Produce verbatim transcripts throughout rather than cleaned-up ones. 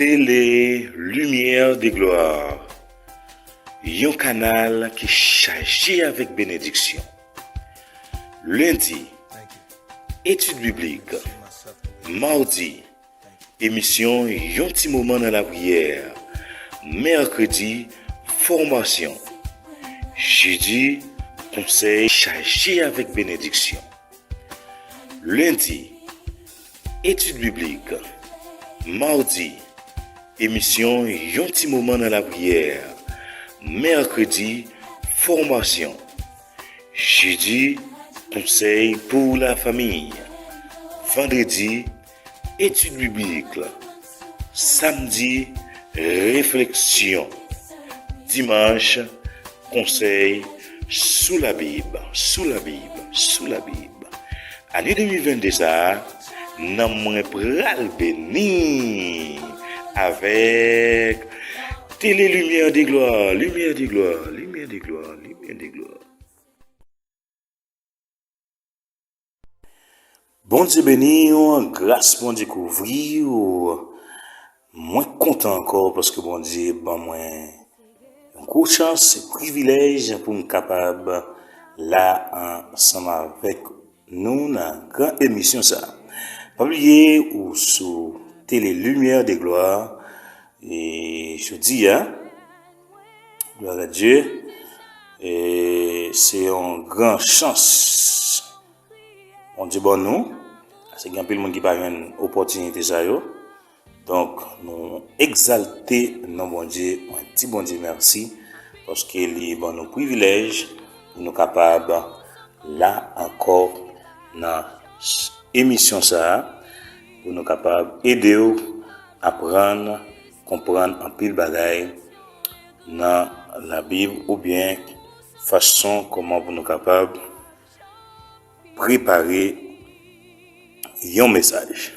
Tele Limyè de Glwa, yon kanal ki chaje avèk benediksyon. Lendi, etid biblik. Madi, emisyon Yon ti moman nan lapriyè. Mèkredi, fòmasyon. Jedi, konsèy chaje avèk benediksyon. Lendi, etid biblik. Madi, emisyon Yon ti moman nan lapriyè. Mèkredi, fòmasyon. Jedi, konsèy pou lafanmi. Vandredi, etid biblik. Samdi, refleksyon. Dimanch, konsèy sou Labib, sou Labib, sou Labib. Ane de mil venn de sa a, nanm mwen pral beni avèk Tele Limyè de Glwa, Limyè de Glwa, Limyè de Glwa, Limyè de Glwa. Bondye beni w, gras Bondye kouvri w. Mwen kontan ankò paske Bondye ban mwen yon gwo chans e privilèj pou m kapab la ansanm avèk nou nan gran emisyon sa a. Pa bliye ou sou Tele Limyè de Glwa, e jodi a, glwa a Dye, e se yon gran chans Bondye ban nou, paske gen anpil moun ki pa jwenn opòtinite sa yo. Donk, nou egzalte non Bondye, mwen di Bondye mèsi, paske li ban nou privilèj pou nou kapab la ankò nan s- emisyon sa a, pou nou kapab ede w aprann, konprann anpil bagay nan Labib oubyen fason kòman pou nou kapab prepare yon mesaj.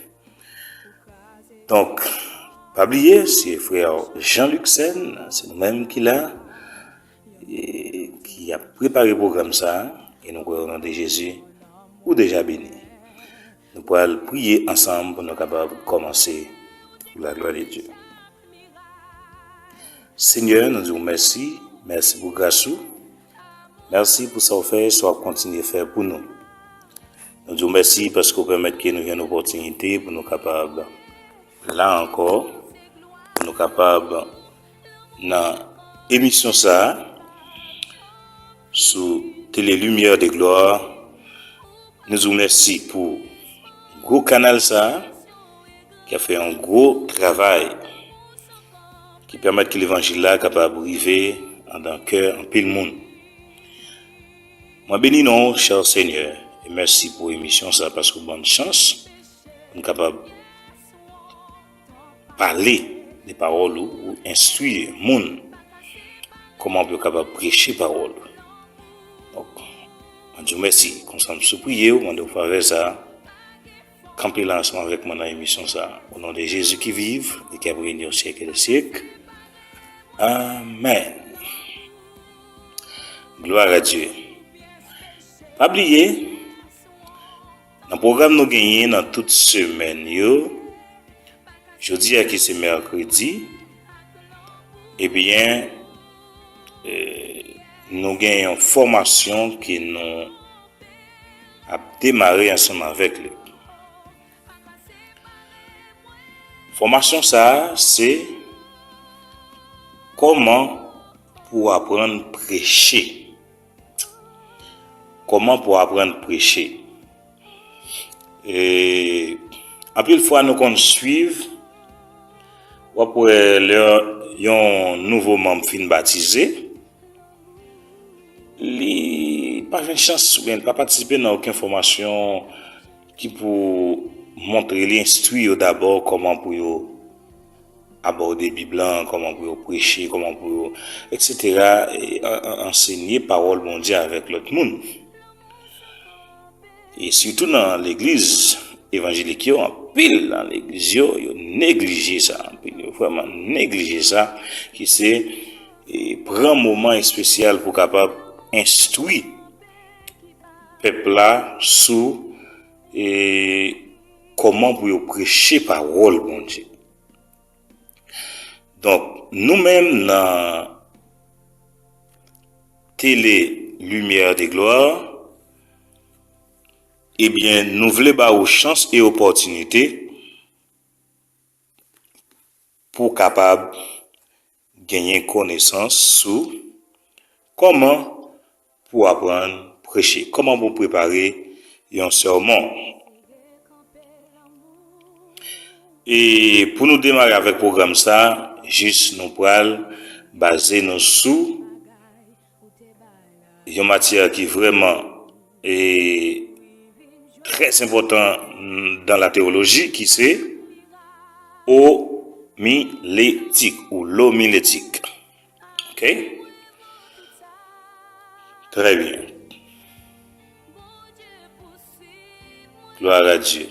Donk, pa bliye, se frè Jean Luxen, se nou menm ki la, e ki ap prepare pwogram sa a, e nou kwè o non de Jezi, ou deja beni. Nou pral priye ansanm pou nou kapab kòmanse pou la glwa de Dye. Senyè, nou di w mèsi, mèsi pou gras ou, mèsi pou sa w fè e sa w ap kontinye fè pou nou. Nou di w mèsi paske w pèmèt ke nou jwenn opòtinite pou nou kapab la ankò, pou nou kapab nan emisyon sa a, sou Tele Limyè de Glwa. Nou di w mèsi pou gwo kanal sa a, ki ap fè yon gwo travay, ki pèmèt ke levanjil la kapab rive andan kè anpil moun. Mwen beni non w, chè Senyè, e mèsi pou emisyon sa a, paske w ban n chans pou n kapab pale de pawòl ou, ou enstwi moun kòman pou yo kapab preche pawòl ou. Donk, mwen di w mèsi. Konsa m sou priye w, mande w favè sa a. Kanpe la ansanm avèk mwen nan emisyon sa a. O non de Jezi ki viv e ki ap règne au siècle des siècles. Amèn. Gloire à Dieu. Pa bliye, nan pwogram nou genyen nan tout semèn yo, jodi a ki se mèkredi, ebyen, e, nou gen yon fòmasyon ke nou ap demare ansanm avèk li. Fòmasyon sa a, se kòman pou w aprann preche. Kòman pou w aprann preche. E, anpil fwa nou konn swiv, w ap wè lè yon nouvo manm fin batize, li pa jwenn chans oubyen li pa patisipe nan okenn fòmasyon ki pou montre li, enstwi yo dabò kòman pou yo abòde Bib lan, kòman pou yo preche, kòman pou yo, etsetera, e, an- an- ansenye pawòl Bondye avèk lòt moun. E sitou nan legliz evanjelik yo, anpil nan legliz yo, yo neglije sa, anpil yo vrèman neglije sa, ki se, e, pran moman espesyal pou kapab enstwi pèp la sou, e, kòman pou yo preche pawòl Bondye. Donk, nou menm nan Tele Lumière de Gloire, ebyen, nou vle ba ou chans e opòtinite pou w kapab genyen konesans sou kòman pou w aprann preche, kòman pou w prepare yon sèmon. E pou nou demare avèk pwogram sa, jis nou pral baze nou sou yon matyè ki vrèman e trè enpòtan dan la tewoloji, ki se omiletik ou lomiletik. Ok? Trè byen. Gloire à Dieu.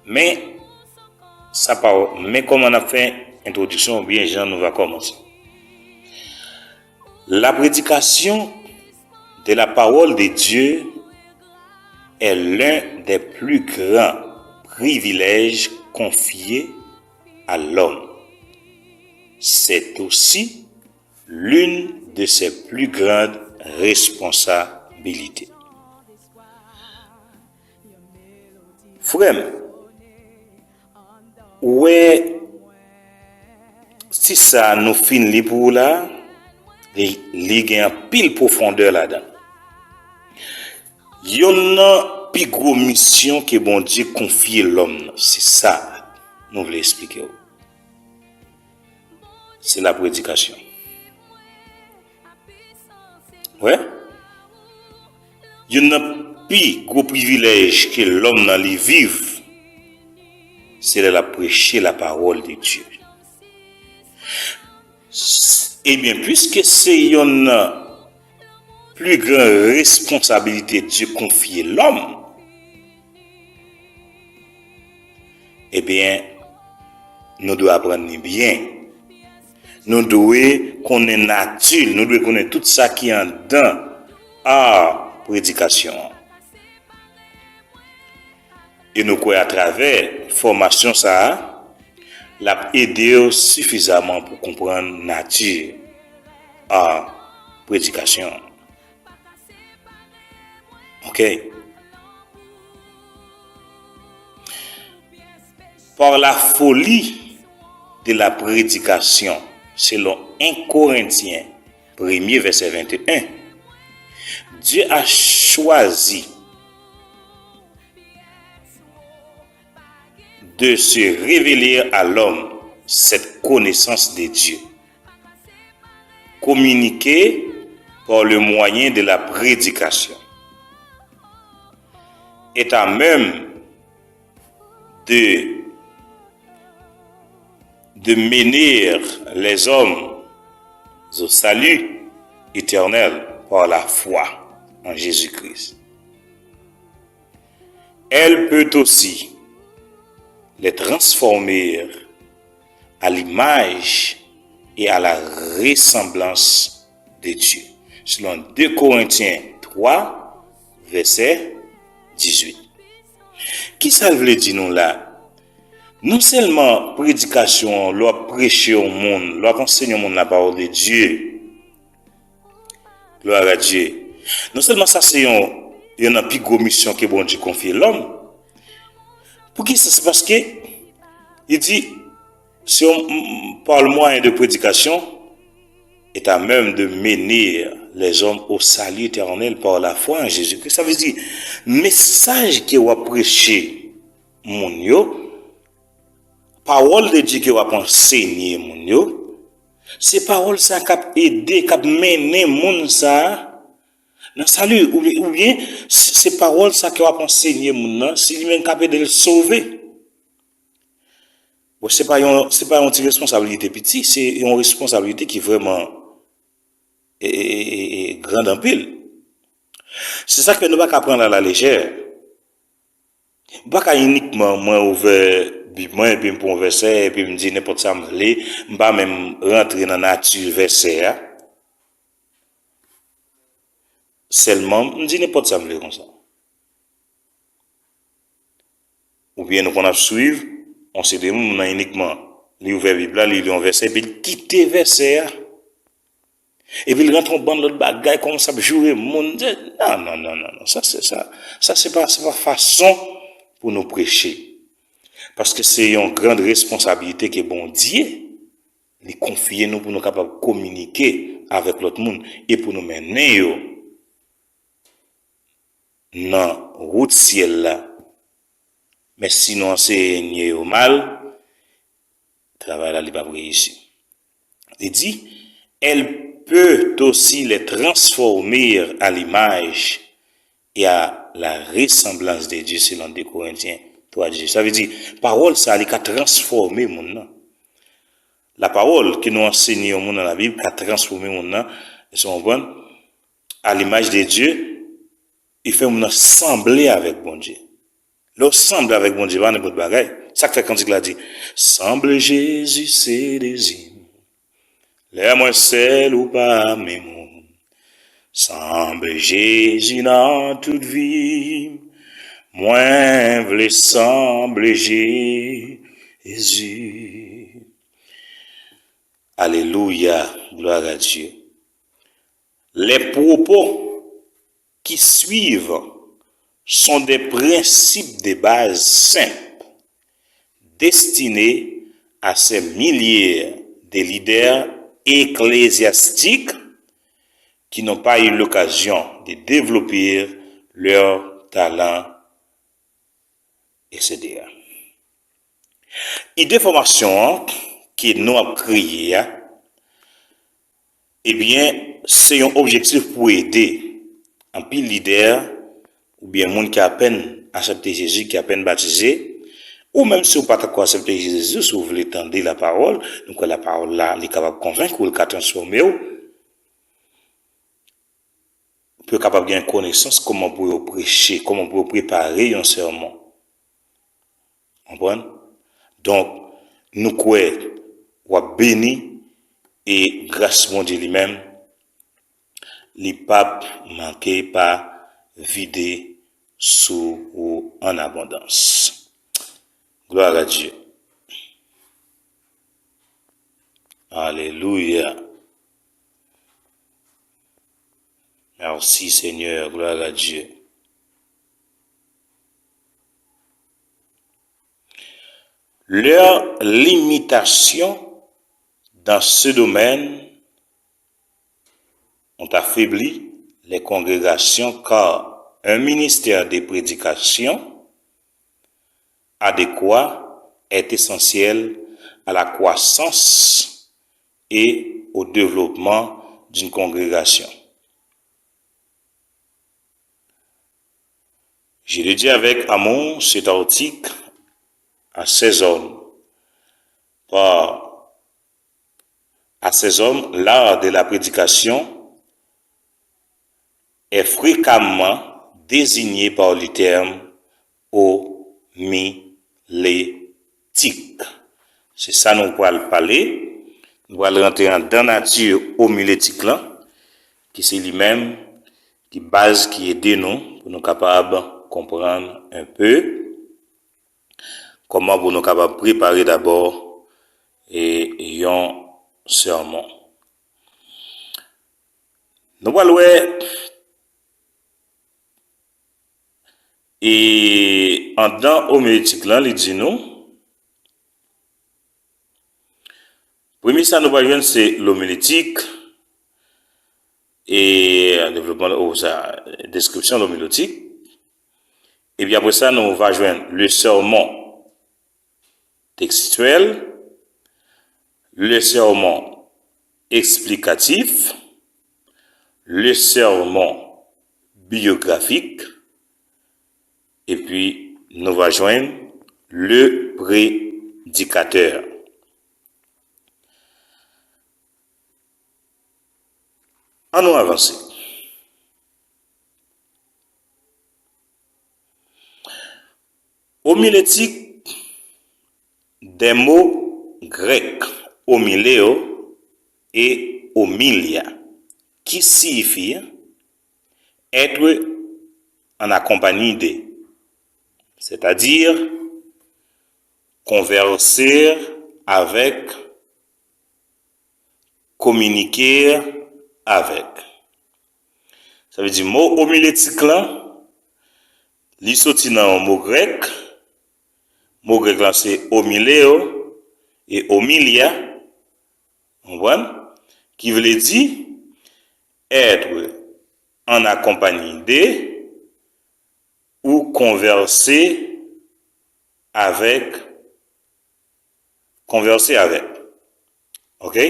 Men, sa pa, men kòman n ap fè entwodiksyon oubyen jan nou va kòmanse. La prédication de la parole de Dieu est l'un des plus grands privilèges confiés à l'homme. C'est aussi l'une de ses plus grandes responsabilités. Frè m, ou wè, si sa nou fin li pou ou la, li, li gen anpil pwofondè ladan. Yonn nan pi gwo misyon ke Bondye konfye lòm nan, se sa nou vle eksplike w. Se la predikasyon. Wè? Youn nan pi gwo privilèj ke lòm nan li viv, se lè l ap preche la parole de Dieu. S-, ebyen, piske se youn nan pli gran responsabilite Dye konfye lòm, ebyen, nou dwe aprann li byen. Nou dwe konnen nati l, nou dwe konnen tout sa ki anndan a predikasyon an. E nou kwè atravè fòmasyon sa a, l ap ede w sifizaman pou konprann nati a predikasyon an. Ok? Par la folie de la prédication, selon un Corinthiens premier, verset vingt et un, Dieu a choisi de se révéler à l'homme cette connaissance de Dieu, communiquée par le moyen de la prédication, est à même de, de mener les hommes au salut éternel par la foi en Jésus-Christ. Elle peut aussi les transformer à l'image et à la ressemblance de Dieu. Selon deux Corinthiens trois, verset dix-huit. Kisa l vle di nou la? Non sèlman predikasyon an, lè w ap preche yon moun, lè w ap ansenye yon moun la parole de Dieu, gloire à Dieu, non sèlman sa se yon, youn nan pi gwo misyon ke Bondye konfye lòm. Poukisa? Se paske li di, si on, par le moyen de prédication, est à même de mener les hommes au salut éternel par la foi en Jésus-Christ. Sa vle di, mesaj ke w ap preche moun yo, parole de Dieu ke w ap ansenye moun yo, se pawòl sa k ap ede, k ap mennen moun sa nan sali, oubyen, oubyen se, se pawòl sa ke w ap ansenye moun nan, se li menm k ap ede l sove. Bon, se pa yon, se pa yon ti responsablite piti, se yon responsablite ki vrèman e, e, e, e, grand anpil. Se sa k fè nou pa ka pran l a la lejè. M pa ka inikman mwen ouvè Bib mwen epi m pran yon vèsè epi m di nenpòt sa m vle, m pa menm rantre nan nati vèsè a. Sèlman m di nenpòt sa m vle konsa. Oubyen nou konn ap swiv On seri de moun nan inikman, li ouvè Bib la, li li yon vèsè, epi l kite vèsè a. Epi l rantre yon bann lòt bagay, kòmanse ap joure moun. Non, non, non, non, non. Sa, se, sa, sa se pa, se pa fason pou nou preche. Paske se yon gran responsablite ke Bondye li konfye nou pou nou kapab kominike avèk lòt moun e pou nou mennen yo nan wout syèl la. Men si nou anseye yo mal, travay la li p ap reyisi. Li di, elle peut aussi les transformer à l'image et à la ressemblance de Dieu, selon deux Corinthiens trois dix-huit. Sa vle di, pawòl sa a, li ka transfòme moun nan. Lapawòl ke nou ansenye yon moun nan Labib ka transfòme moun nan, èske w konprann? À l'image de Dieu, li fè moun nan sanble avèk Bondye. Lè w sanble avèk Bondye, pa nenpòt bagay. Sa k fè kantik la di, sanble Jezi se dezi m. Lè mwen sèl ou pa menm ou. Sanble Jezi nan tout vi m. Mwen vle sanble Jezi. Alelouya, glwa a Dye. Les propos qui suivent sont des principes de base simples destinés à ces milliers de leaders ecclésiastiques qui n'ont pas eu l'occasion de développer leur talent, et cetera. Ide fòmasyon an ke nou ap kreye a, ebyen, se yon objektif pou ede anpil lidè oubyen moun ki apèn aksepte Jezi, ki apèn batize, ou menm si w pa t ankò aksepte Jezi, si w vle tande lapawòl, nou kwè lapawòl la, li kapab konvenk ou, li ka transfòme w, pou yo kapab gen konesans kòman pou yo preche, kòman pou yo prepare yon sèmon. Konprann? Donk, nou kwè w ap beni e gras Bondye li menm, li p ap manke pa vide sou ou an abondans. Gloire à Dieu. Alelouya. Merci Seigneur, gloire à Dieu. Leurs limitations dans ce domaine ont affaibli les congrégations car un ministère de prédication adéquat est essentiel à la croissance et au développement d'une congrégation. Je le dis avec amour, cet article à ces hommes, par à ces hommes, l'art de la prédication est fréquemment désigné par le terme homilétique. Se sa nou pral pale. Nou pral rantre andan nati omiletik lan, ki se li menm, ki baz, ki ede nou pou nou kapab konprann un peu kòman pou nou kapab prepare dabò e yon sèmon. Nou pral wè e andan omiletik lan, li di nou, premye sa nou pral jwenn se lomiletik, e devlopman, o, sa, deskripsyon lomiletik. Epi apre sa, nou va jwenn le sermon textuel, le sermon explicatif, le sermon biographique, epi nou va jwenn le prédicateur. An nou avanse. Homilétique, des mots grecs homileo et homilia, qui signifie être en accompagnie de, c'est-à-dire Konvèse avèk, kominike avèk. Sa vle di mo omiletik lan, li soti nan yon mo grèk. Mo grèk lan se omileo e omilia, konprann? Ki vle di être en accompagnie de ou konvèse avèk, konvèse avèk. Oke?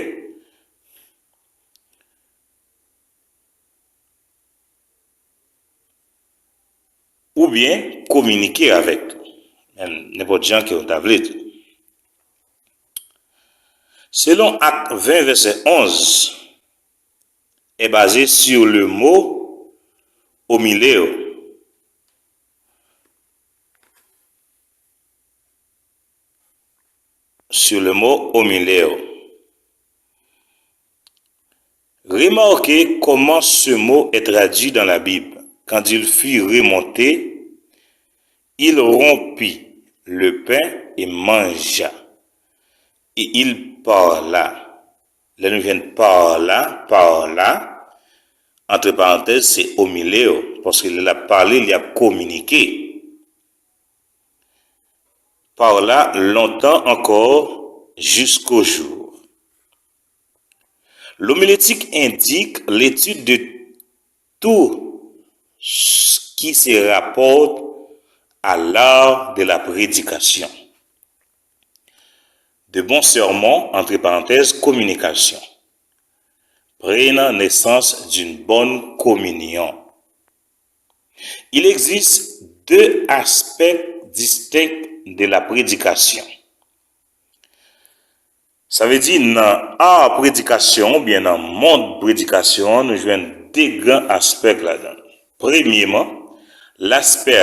Oubyen kominike avèk tou. Men nenpòt jan ke w ta vle tou. Selon Ak ven vèsè onz, est basé sur le mot omileo. Sur le mot omileo. Remarquez comment ce mot est traduit dans la Bible. Quand il fut remonté, il rompit le pain et mangea. Et il parla. Lè nou jwenn parla, parla, antre parantèz, se omileo, paske lè l ap pale, li ap kominike. Parla longtemps encore jusqu'au jour. L'homilétique indique l'étude de tout ce qui se rapporte à l'art de la prédication. De bons sermons, entre parenthèses, communication, prennent naissance d'une bonne communion. Il existe deux aspects distincts de la prédication. Sa vle di, nan ar predikasyon oubyen nan mond predikasyon an, nou jwenn de gran aspè ladan l. Premyeman, laspè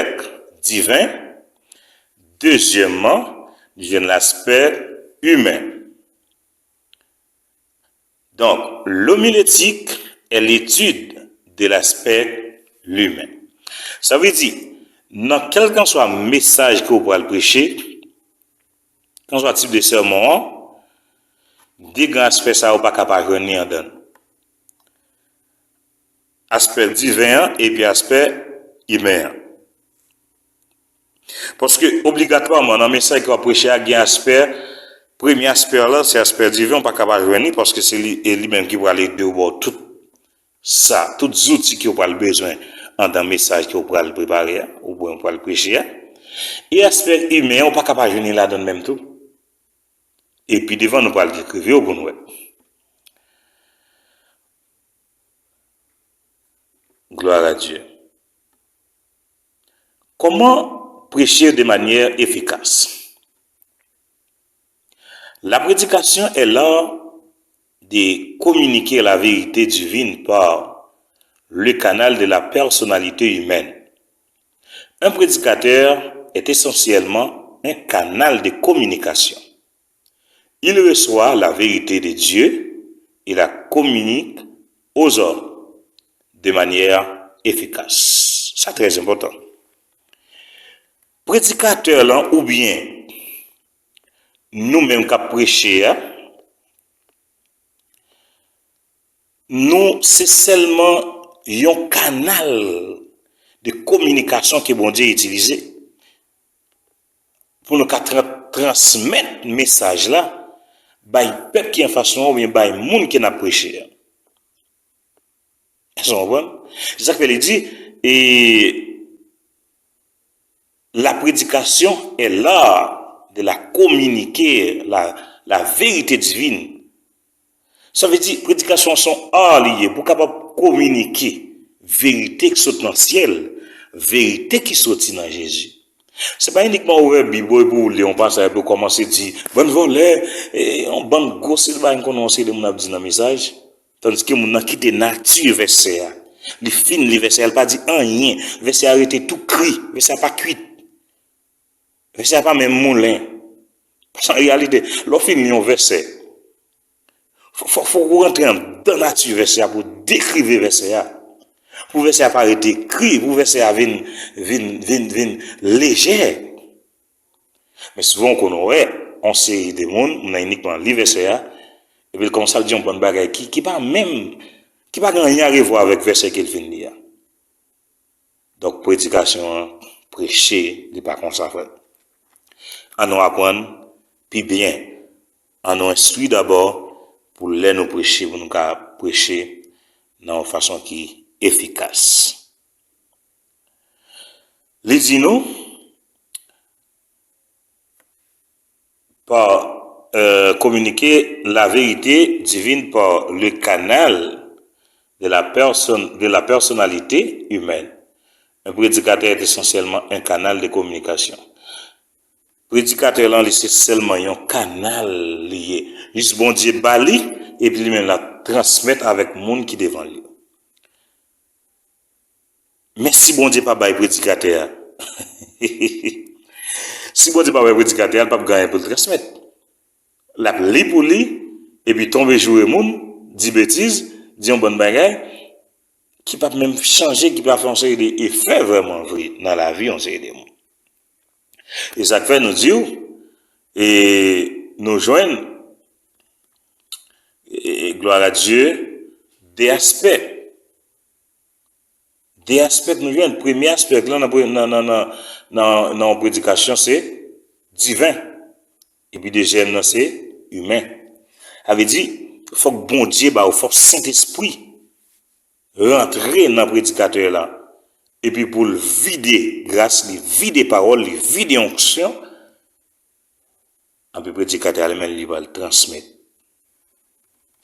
diven. Dezyèmman, nou jwenn laspè imen. Donk, l'homilétique est l'étude de l'aspect humain. Sa vle di, nan kèlkanswa mesaj ke w pral preche, kèlkanswa tip de sèmon an, de gran aspè sa yo pa ka pa jwenn li anndan l. Aspè diven an epi aspè imen an. Paske obligatwaman nan mesaj ke w ap preche a, gen aspè, premye aspè la, se aspè diven, ou pa ka pa jwenn li, paske se li, e li menm ki pral ede w ba w tout sa, tout zouti ke w pral bezwen anndan mesaj ke w pral prepare a, oubyen w pral preche a. E aspè imen an, ou pa ka pa jwenn li ladan l menm tou. E pi devan, nou pral dekrive yo pou nou wè. Gloire à Dieu. Comment prêcher de manière efficace? La prédication est l'art de communiquer la vérité divine par le canal de la personnalité humaine. Un prédicateur est essentiellement un canal de communication. Il reçoit la vérité de Dieu et la communique aux hommes de manière efficace. Sa trè enpòtan. Predikatè lan oubyen nou menm k ap preche a, nou se sèlman yon kanal de kominikasyon ke Bondye itilize pou nou ka tra-, transmèt mesaj la bay pèp ki anfas nou an oubyen bay moun ke n ap preche a. Èske w konprann? Se sa k fè li di, e, la prédication est l'art de la communiquer la, la vérité divine. Sa vle di, predikasyon se yon ar li ye, pou w kapab kominike verite ki sot nan syèl, verite ki soti nan Jezi. Se pa inikman ouvè Bib ou epi w li yon pasaj epi w kòmanse di, bann vòlè, e, yon bann gwo seri de bagay m konnen yon seri de moun ap di nan mesaj. Tandiske moun nan kite nati vèsè a. Li fin li vèsè a, li pa di anyen. Vèsè a rete tou kri. Vèsè a pa kuit. Vèsè a pa menm moulen. Paske an reyalite, lè w fin li yon vèsè, fò, fò, fòk ou rantre anndan nati vèsè a pou w dekrive vèsè a. Pou vèsè a pa rete kri, pou vèsè a vin, vin, vin, vin lejè. Men souvan w konn wè yon seri de moun, moun nan inikman li vèsè a, epi l kòmanse ap di yon bann bagay ki, ki pa menm, ki pa gen anyen a revwa avèk vèsè ke l fin li a. Donk, predikasyon an, preche, li pa konsa, frè. Ann nou aprann pi byen. Ann nou enstwi dabò pou lè nou preche, pou nou ka preche nan yon fason ki efikas. Li di nou, par euh, communiquer la vérité divine par le canal de la personne, de la personnalité humaine. Un prédicateur est essentiellement un canal de communication. Predikatè lan, li se sèlman yon kanal li ye. Jis Bondye ba li, epi li menm l ap transmèt avèk moun ki devan li. Men si Bondye pa bay predikatè a, si Bondye pa bay predikatè a, li p ap gen anyen pou l transmèt. L ap li pou li, epi tonbe joure moun, di betiz, di yon bann bagay ki p ap menm chanje, ki p ap fè yon seri de efè vrèman vre nan lavi yon seri de moun. E sa k fè nou di w, e nou jwenn, e, glwa a Dye, de aspè. De aspè ke nou jwenn. Premye aspè lan nan, pre- nan, nan, nan, nan, nan yon predikasyon se diven. Epi dezyèm nan se imen. Sa vle di, fòk Bondye ba ou, fòk Sentespri rantre nan predikatè la. Epi pou l vide gras li, vide pawòl li, vide onksyon, epi predikatè a li menm li pral transmèt.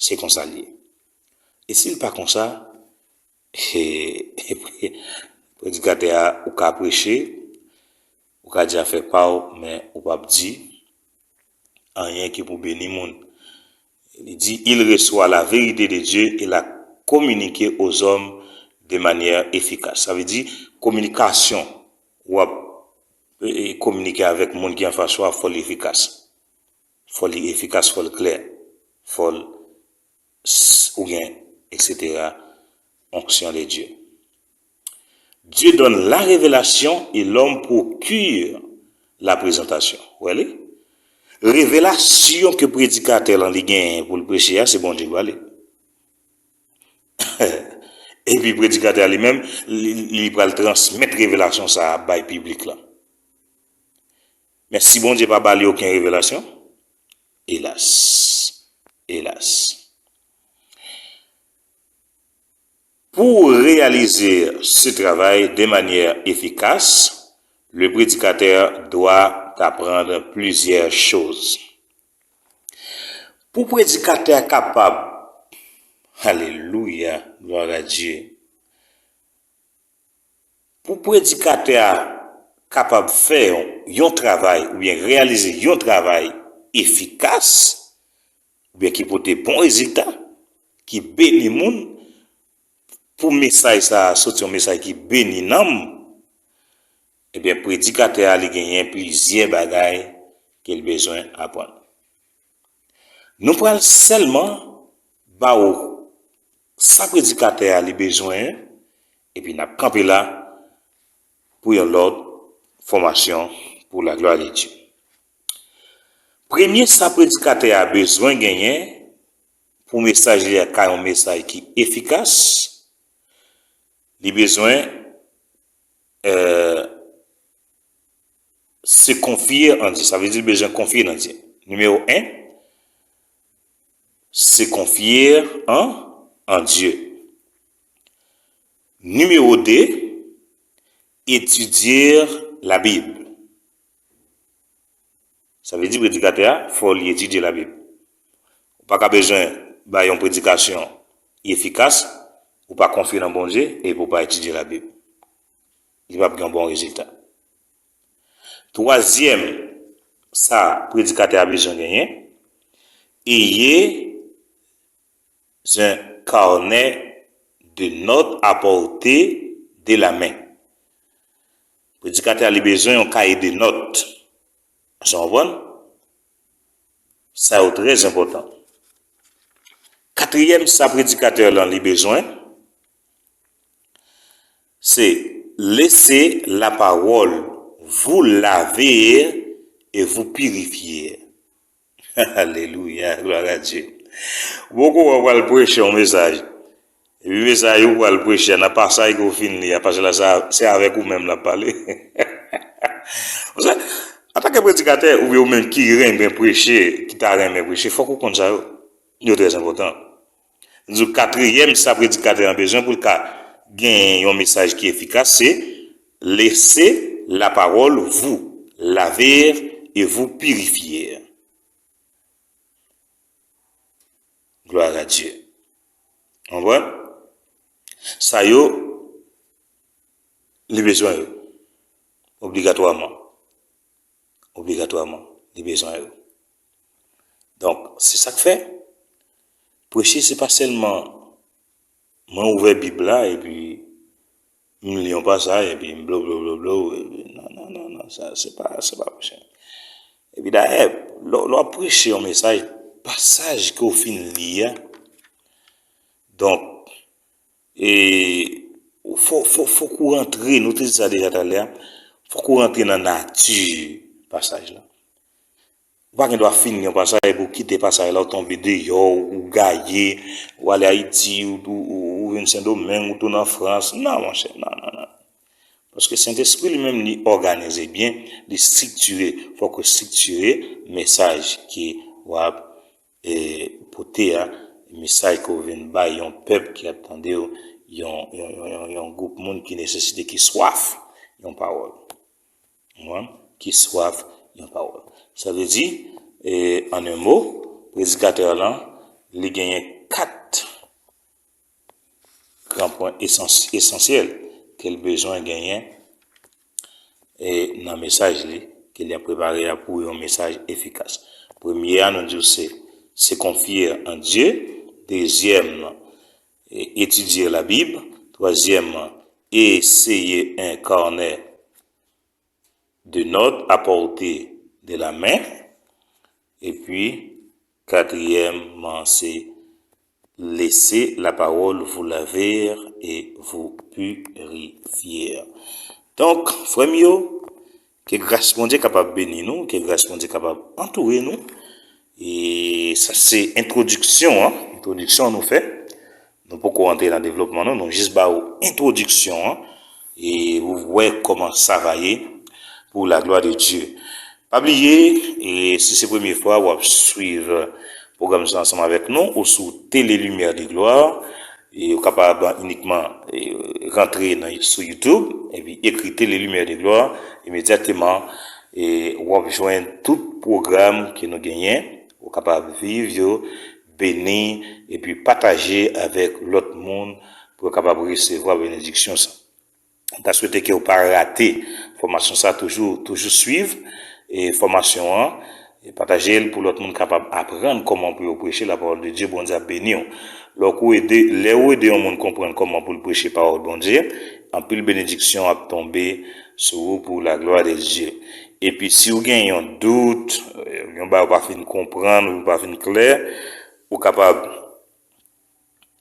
Se konsa l ye. E si l pa konsa, predikatè a, ou ka preche, ou ka di afè pa w, men ou p ap di anyen ki pou beni moun. Li di, il reçoit la vérité de Dieu et la communique aux hommes de manière efficace. Sa vle di, kominikasyon w ap e, e, kominike avèk moun ki anfas ou a, fò li efikas. Fò li efikas, fò l klè, fò l s- ou gen, et cetera, onction de Dieu. Dieu donne la révélation et l'homme procure la présentation. Wè li? Revelasyon ke predikatè lan li genyen pou l preche a, se Bondye ki ba li. Epi predikatè a li menm, li, li pral transmèt revelasyon sa a bay piblik lan. Men si Bondye pa ba li okenn revelasyon, elas, elas. Pour réaliser ce travail de manière efficace, le prédicateur doit apprendre plusieurs choses. Pou predikatè a kapab, alelouya, glwa a Dye. Pou predikatè a kapab fè yon, yon travay oubyen reyalize yon travay efikas, oubyen ki pote bon rezilta, ki beni moun, pou mesaj sa a soti yon mesaj ki beni nanm, ebyen, predikatè a li genyen plizyè bagay ke l bezwen aprann. Nou pral sèlman ba ou sa predikatè a li bezwen, epi n ap kanpe la pou yon lòt fòmasyon pou la glwa de Dye. Premye sa predikatè a bezwen genyen pou mesaj li a ka yon mesaj ki efikas, li bezwen euh, se konfye an Dye. Sa vle di l bezwen konfye nan Dye. Nimewo en, se konfye an, an Dye. Nimewo de, etidye Labib. Sa vle di predikatè a, fò li etidye Labib. Ou pa ka bezwen bay yon predikasyon efikas, ou pa konfye nan Bondye, epi ou pa etidye Labib. Li p ap gen yon bon rezilta. Twazyèm, sa predikatè a bezwen genyen, ayez un carnet de notes à portée de la main. Predikatè a li bezwen yon kaye de nòt. Èske w konprann? Sa yo trè enpòtan. Katriyèm, sa predikatè lan li bezwen, se laisser la parole vous laver et vous purifier. Alelouya, glwa a Dye. Ou poko wè w pral preche yon mesaj. Epi mesaj ou pral preche a, nan pasaj ke w fin li a, pasaj la, se avèk ou menm l ap pale. Antanke predikatè, oubyen ou menm ki renmen preche, ki ta renmen preche, fòk ou konn sa yo. Yo trè enpòtan. Di w katriyèm, sa predikatè an bezwen pou l ka genyen yon mesaj ki efikas, se laissez la parole vous laver et vous purifier. Gloire à Dieu. Konprann? Sa yo, li bezwen yo. Obligatwaman. Obligatwaman, li bezwen yo. Donk, se sa k fè, preche se pa sèlman mwen ouvè Bib la epi m li yon pasaj epi m blo blo blo blo, epi non, non, non, non, sa se pa, se pa preche. Epi dayè, lè, lè w ap preche yon mesaj, pasaj ke w fin li a, donk, e, fò, fò, fòk ou rantre, nou te di sa deja talè a, fòk ou rantre nan nati pasaj la. Ou pa gen dwa fin yon pasaj epi w kite pasaj la, ou tonbe deyò, ou gaye, ou ale Ayiti, ou, ou, ou, ou vin Sendomeng, ou tounen an Frans. Non, monchè, non, non, non. Paske Sentespri li menm, li òganize byen, li estriktire. Fòk ou estriktire mesaj ke w ap, e, pote a, mesaj ke w vin bay yon pèp ki ap tande w, yon, yon, yon, yon, yon gwoup moun ki nesesite, ki swaf yon pawòl. Ou konprann? Ki swaf yon pawòl. Sa vle di, e, an en mo, predikatè lan, li genyen kat gran pwen esans-, esansyèl ke l bezwen genyen, e, nan mesaj li, ke li ap prepare a pou yon mesaj efikas. Premye a, nou di w se se confier en Dieu. Dezyèm, e, étudier la Bible. Twazyèm, essayer un carnet de notes à portée de la main. Epi, katriyèmman, se laissez la parole vous laver et vous purifier. Donk, frè m yo, ke gras Bondye kapab beni nou, ke gras Bondye kapab antoure nou. E sa se entwodiksyon an, entwodiksyon nou fè. Nou poko antre nan devlopman nou, nou jis ba ou entwodiksyon an, e ou wè kòman sa va ye pour la gloire de Dieu. Pa bliye, e si se premye fwa w ap swiv pwogram sa ansanm avèk nou, ou sou Télé Lumière de Gloire, e ou kapab inikman, e, rantre nan, sou YouTube, epi ekri Télé Lumière de Gloire, imedyatman, e w ap jwenn tout pwogram ke nou genyen, ou kapab viv yo, beni, epi pataje avèk lòt moun pou yo kapab resevwa benediksyon sa. M ta swete ke w pa rate fòmasyon sa, toujou, toujou swiv, e, fòmasyon an, e pataje l pou lòt moun kapab aprann kòman pou yo preche la parole de Dieu. Bondye ap beni w. Lè w ede, lè w ede yon moun konprann kòman pou l preche pawòl Bondye, anpil benediksyon ap tonbe sou ou pour la gloire de Dieu. Epi si w gen yon dout, e, yon bagay ou pa fin konprann, ou pa fin klè, ou kapab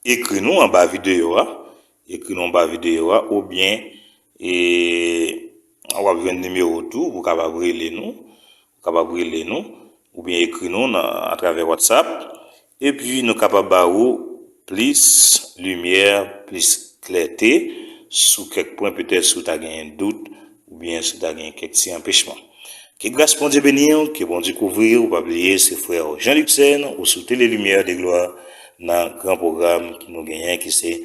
ekri nou anba videyo a, ekri nou anba videyo a, oubyen, e, w ap jwenn nimewo tou pou w kapab rele nou, ou kapab rele nou, oubyen ekri nou nan, atravè WhatsApp, epi nou kapab ba ou plis limyè, plis klète sou kèk pwen, petèt si w ta genyen dout, oubyen si w ta genyen kèk ti anpechman. Ke gras Bondye beni w, ke Bondye kouvri w. Pa bliye, se frè w Jean Luxen, ou sou Télé Lumière de Gloire, nan gran pwogram ki nou genyen, ki se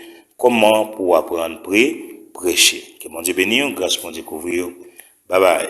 kòman pou w aprann pre, preche. Ke Bondye beni w, gras Bondye kouvri w. Babay.